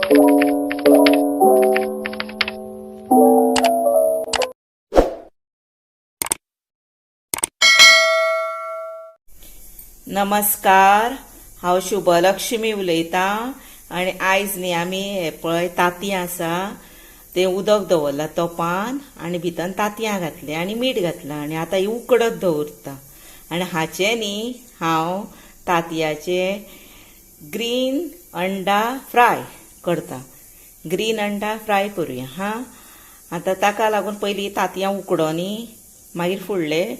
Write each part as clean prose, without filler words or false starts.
नमस्कार, हांव शुभलक्ष्मी उलयतां आनी आयज न्ही आमी हे पळय तांतयां आसा तें उदक दवरलां तोपान आनी भितर तांतयां घातलीं आनी मीठ घातलां आनी आतां ही उकडत दवरता. आनी हाचें न्ही हांव तांतयाचें ग्रीन अंडा फ्राय करता. ग्रीन अंडा फ्राय करुया. हां, आतां ताका लागून पयलीं तांतयां उकडोनी मागीर फुडलें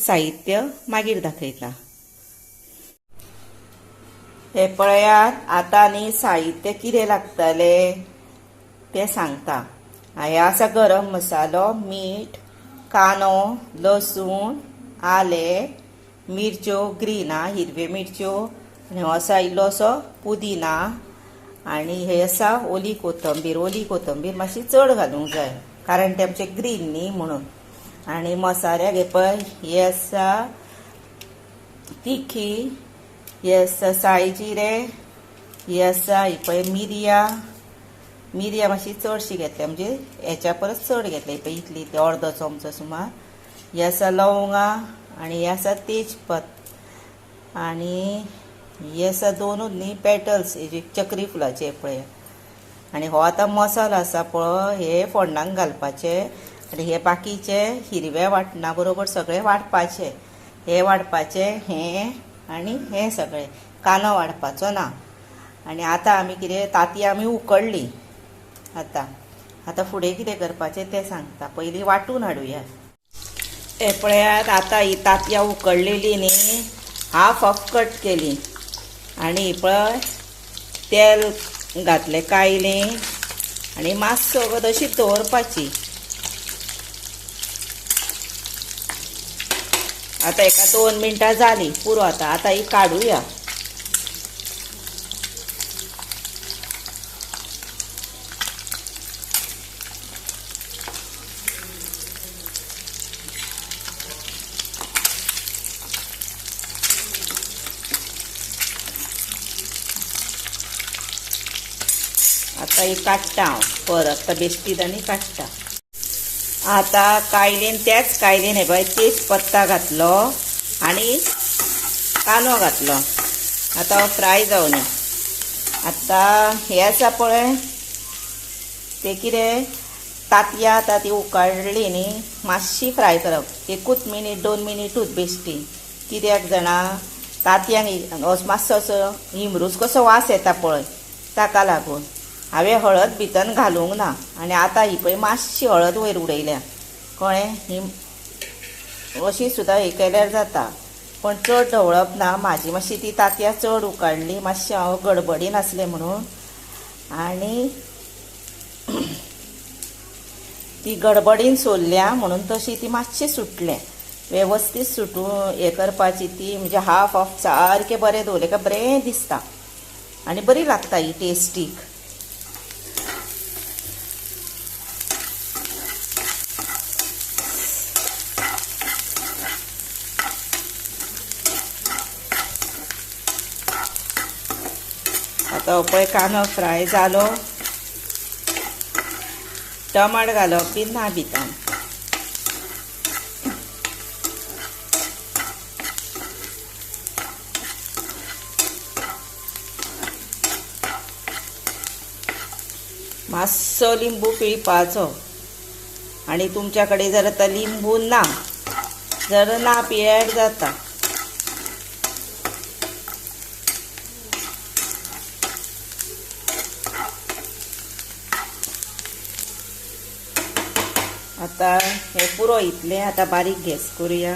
साहित्य मागीर दाखयता. हे पळयात आतां न्ही साहित्य कितें लागतलें तें सांगता. हें आसा गरम मसालो, मीठ, कांदो, लसूण, आलें, मिरच्यो ग्रीन आं, हिरव्यो मिरच्यो, आनी हो आसा इल्लोसो पुदिना, आनी हे आसा ओली कोथंबीर. ओली कोथंबीर मातशी चड घालूंक जाय कारण ते आमचे ग्रीन न्ही म्हणून. आनी मसाल्याक हे पळय हे आसा तिखी, हे आसा साई जिरें, हे आसा ही पळय मिरयां. मिरयां मातशी चडशी घेतल्या म्हणजे हेच्या परस चड घेतल्या, पळय इतली ती अर्दो चमचो सुमार. हे आसा लवंगां आनी हे आसा तेजपत आनी हे आसा दोनूच न्ही पेटल्स हेजे चक्री फुलाचे पळय. आनी हो आतां मसालो आसा पळय हे फोण्णाक घालपाचे आनी हे बाकीचे हिरव्या वांटणा बरोबर सगळे वांटपाचे. हे वांटपाचे हे आनी हे सगळे, कांदो वाडपाचो ना. आनी आतां आमी कितें तांतयां आमी उकडली. आतां आतां फुडें कितें करपाचें तें सांगता. पयलीं वांटून हाडुया. हे पळयात आतां ही तांतयां उकडलेली न्ही हाफ हाफ कट केली आनी ही पळय तेल घातलें कायलें आनी मातसो वगत अशी दवरपाची. आतां एका 2 मिनटां जालीं पुरो. आतां आतां ही काडुया. आतां ही काडटा हांव परत, आतां बेश्टीत आनी काडटा. आतां कायलीन त्याच कायलीन हे पळय तेज पत्ता घातलो आनी कांदो घातलो. आतां फ्राय जावनी. आतां हें आसा पळय तें कितें तांतयां आतां ती उकडली न्ही मातशी फ्राय करप, 1 मिनीट 2 मिनिटूच बेश्टी. कित्याक जाणा तांतयांक मातसो असो हिमरूच कसो वास येता पळय ताका लागून हांवें हळद भितर घालूंक ना. आनी आतां ही पळय मातशी हळद वयर उडयल्या, कळ्ळें? ही अशी सुद्दां हे केल्यार जाता पण चड ढवळप ना. म्हाजी मातशी ती तांतयां चड उकडली, मातशी हांव गडबडीन आसलें म्हणून, आनी ती गडबडीन सोडल्या म्हणून तशी ती मातशी सुटलें. वेवस्थीत सुटून हें करपाची ती म्हणजे हाफ हाफ सारकें बरें दवरलें काय बरें दिसता आनी बरी लागता ही टेस्टीक. आतां पळय कांदो फ्राय जालो, टमाट घालप बी ना भितर. मातसो लिंबू पिळपाचो. आनी तुमच्या कडेन जर आतां लिंबू ना जर ना पिळ्यार जाता. आतां हें पुरो इतलें. आतां बारीक गॅस करुया.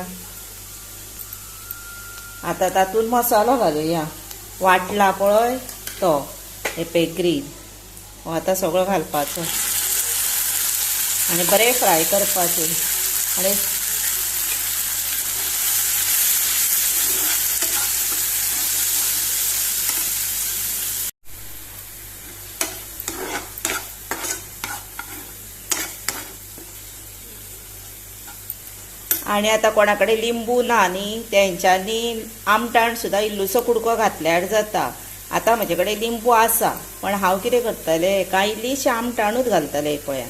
आतां तातूंत मसालो घालुया, वांटला पळय तो हे पळय ग्रीन, हो आतां सगळो घालपाचो आनी बरें फ्राय करपाचें. आनी आनी आतां कोणा कडेन लिंबू ना न्ही तेंच्यांनी आमटाण सुद्दां इल्लोसो कुडको घातल्यार जाता. आतां म्हजे कडेन लिंबू आसा पण हांव कितें करतलें, कांय इल्लीशी आमटाणूच घालतलें. पळया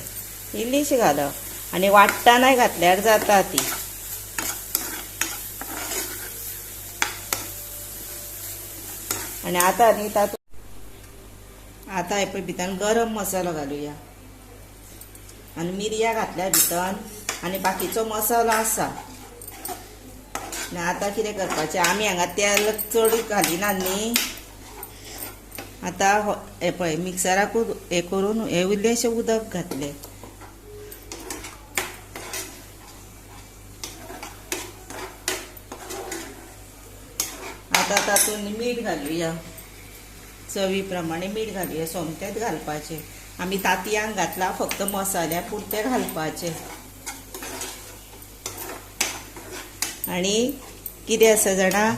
इल्लीशी घालप आनी वाडटानाय घातल्यार जाता ती. आनी आतां न्ही तातूंत आतां हे पळय भितर गरम मसालो घालुया आनी मिरयां घातल्या भितर आनी बाकीचो मसालो आसा. आनी आतां कितें करपाचें, आमी हांगा तेल चड घालिना न्ही. आतां हे पळय मिक्सराकूच हें करून हे इल्लेशें उदक घातलें. आतां तातूंत मीठ घालुया, चवी प्रमाणे मीठ घालुया. सोमतेंच घालपाचें, आमी तांतयांक घातला फक्त मसाल्या पुरतें घालपाचें. आनी कितें आसा जाणा,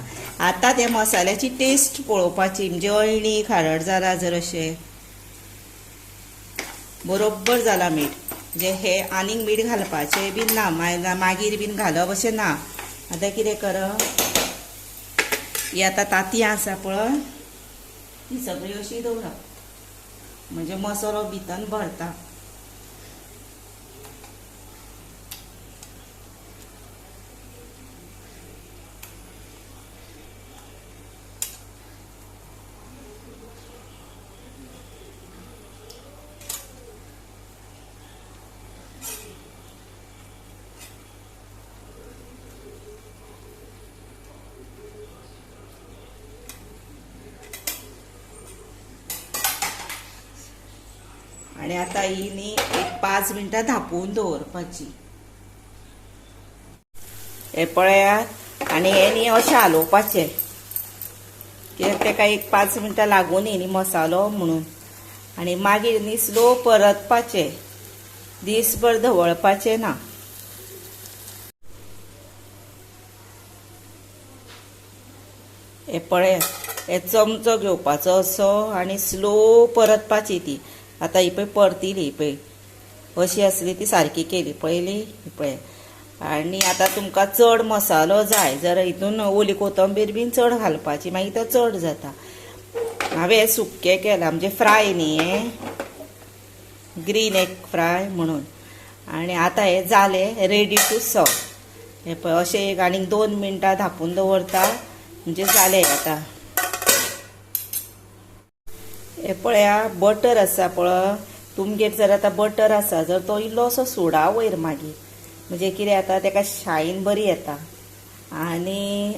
आतां त्या मसाल्याची टेस्ट पळोवपाची, म्हणजे अळणी खारट जाला जर अशें बरोबर जाला मीठ, म्हणजे हे आनीक मीठ घालपाचें बीन ना, मागीर बीन घालप अशें ना. आतां कितें करप, ही आतां तांतयां आसा पळय ती सगळी अशी दवरप, म्हणजे मसालो भितर भरता. आनी आतां ही न्ही एक 5 मिनटां धांपून दवरपाची. हे पळयात आनी हे न्ही अशें हालोवपाचें, कित्याक तेका एक 5 मिनटां लागून न्ही मसालो म्हणून. आनी मागीर न्ही स्लो परतपाचें, दीसभर धवळपाचें ना. हे पळयात हे चमचो घेवपाचो असो आनी स्लो परतपाची ती. आतां ही पळय परतिली, पळय अशी आसली ती सारकी केली पळयली ही पळय. आनी आतां तुमकां चड मसालो जाय जर हितून ओली कोथंबीर बीन चड घालपाची, मागीर तो चड जाता. हांवें हें सुक्कें केलां, म्हणजे फ्राय न्ही, हें ग्रीन एग फ्राय म्हणून. आनी आतां हें जालें रेडी टू सर्व. हें पळय अशें एक आनीक 2 मिनटां धांपून दवरता, म्हणजे जालें आतां. हे पळया बटर आसा पळय तुमगेर, जर आतां बटर आसा जर तो इल्लोसो सोडा वयर मागीर, म्हणजे कितें जाता तेका शायन बरी येता. आनी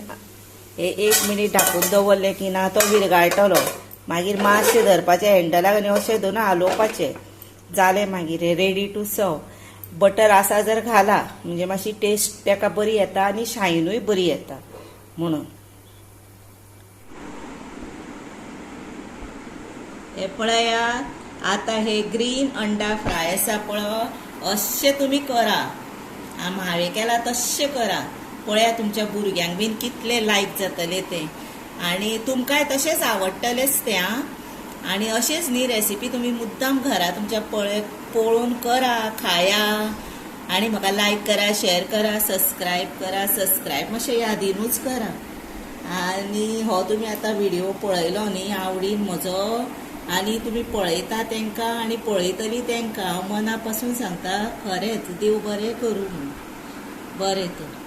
हे 1 मिनीट धांपून दवरलें की ना तो विरगाळटलो, मागीर मातशें धरपाचें हँडलाक आनी अशें धरून हालोवपाचें, जालें मागीर हे रेडी टू सर्व. बटर आसा जर घाला म्हणजे मातशी टेस्ट तेका बरी येता आनी शायनूय बरी येता म्हणून. हे पळयात आतां हे ग्रीन अंडा फ्राय आसा पळय, अशें तुमी करा, हांवें केला तशें करा. पळया तुमच्या भुरग्यांक बीन कितले लायक जातले ते, आनी तुमकांय तशेंच आवडटलेंच तें. आं, आनी अशेंच न्ही रेसिपी तुमी मुद्दाम घरा तुमच्या पळोवन करा, खाया, आनी म्हाका लायक करा, शेअर करा, सबस्क्रायब करा. सबस्क्रायब मातशें यादीनूच करा. आनी हो तुमी आतां व्हिडियो पळयलो न्ही आवडीन म्हजो, आनी तुमी पळयता तेंकां आनी पळयतली तेंकां हांव मना पासून सांगता, खरेंच देव बरें करूं म्हूण. बरें तर.